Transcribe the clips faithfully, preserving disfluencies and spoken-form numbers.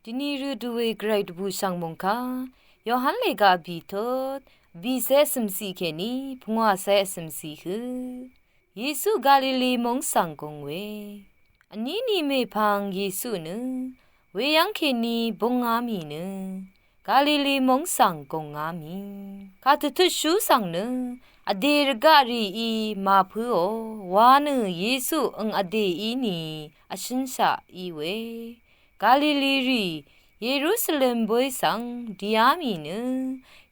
Dvni rø dvwe gvray dvbùshv̀ng mòngkà Yohan lèga vbìtut vbìcé vcø̀mciq kèní pungwàcé vcø̀mciq hø Yesu Galili móng svng gùng we. Vní ni mèpvng Yesu nø weyv́ng kèní búngá mì nø Galili móng svng gùngá mì. Kàdvtutshú svng nø vdè rvgaq rìí màpǿò wa nø Yesu ang vdèí ni vshǿnshaq í we. Galili rì Yerusalem bóy svng dìá mì nø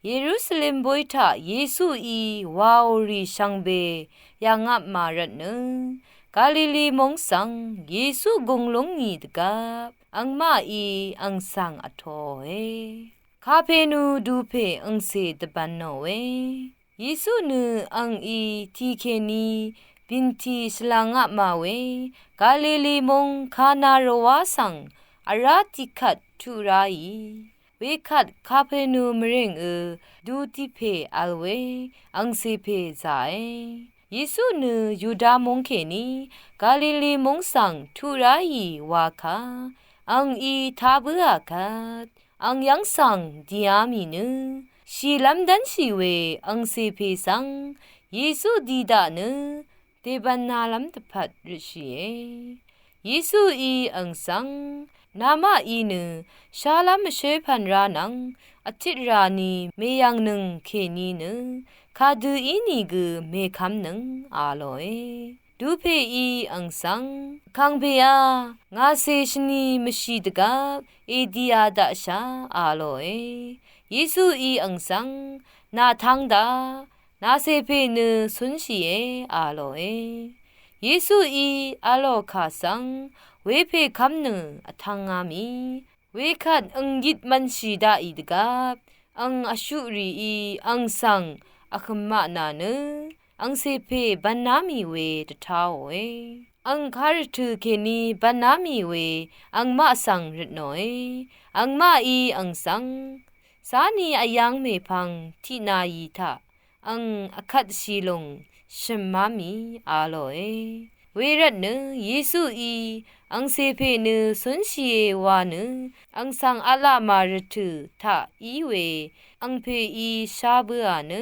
Yerusalem bóy taq Yesuí wàò rì shvngbe yàngapmà rvtnø Galili móng svng Yesu gùng lúngì dvgvp angmaqí ang svng vtōòe. Kapenu dupè angcè dvbvnò we. Yesu nø angí tì kèní bìntì shvlangapmà we Galili móng Kana rvwá svng vrá tiqkvt tuq ráì. Wekvt Kapenu mvrìngø du tiq pè vl we angcè pè zàe. Yesu nø Yuda móng kèní Galili móng svng tuq ráì wakà angí tá bǿà kvt ang yv́ng svng dìá mì nø shìlv́m dv́nshì we angcè pè svng Yesu di daq nø dèbvnalv́m dvpvt røtshìe. Yesuí ang svng namaqí nø shálv́m vshǿpv̀n rá nvng vtit rani mèyv̀ngnøng kèní nø kadø ínìgø mèkv́mnøng a lòe. Dupèí ang svng vkàngpèá ngàcè shvni mvshì dvgvp èdìá daqshà a lòe. Yesuí ang svng nà tv́ng da nàcè pè nø cúnshìe a lòe. Yesuí a lò kà svng wepè kv́m nø vtv́ngá mì wekvt ang yit mvnshì daqì dvgvp ang vshuq rìí ang svng vhø̀m maq nà nø angcè pè bvnná mì we dvtáòe. Ang kà rvtø̀ kèní bvnná mì we angmaq svng røtnòe. Angmaqí ang svng cáni vyáng mèpvng tiqnàì taq ang vkvtshì lùng shø̀má mì a lòe. Wervtnø Yesuí angcè pè nø cúnshìe wa nø ang svng v̄laqmà rvtø̀ taq í we angpèí shá bǿà nø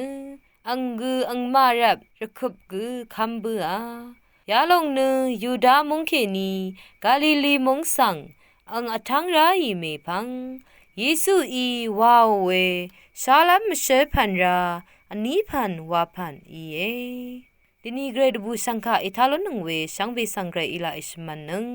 ang gø angmaq rvp rvkøp gø kv́m bǿà. Yalòng nø Yuda móng kèní Galili móng svng ang vtv́ng ráì mèpvng Yesuí wàò we shálv́m mvshǿpv̀n rá vní pv̀n wapv̀n íe. Dvni gvray dvbùshv̀ngkà ètá lúnnøng we shvngbe svng gvray í laq èshvmv̀nnøng.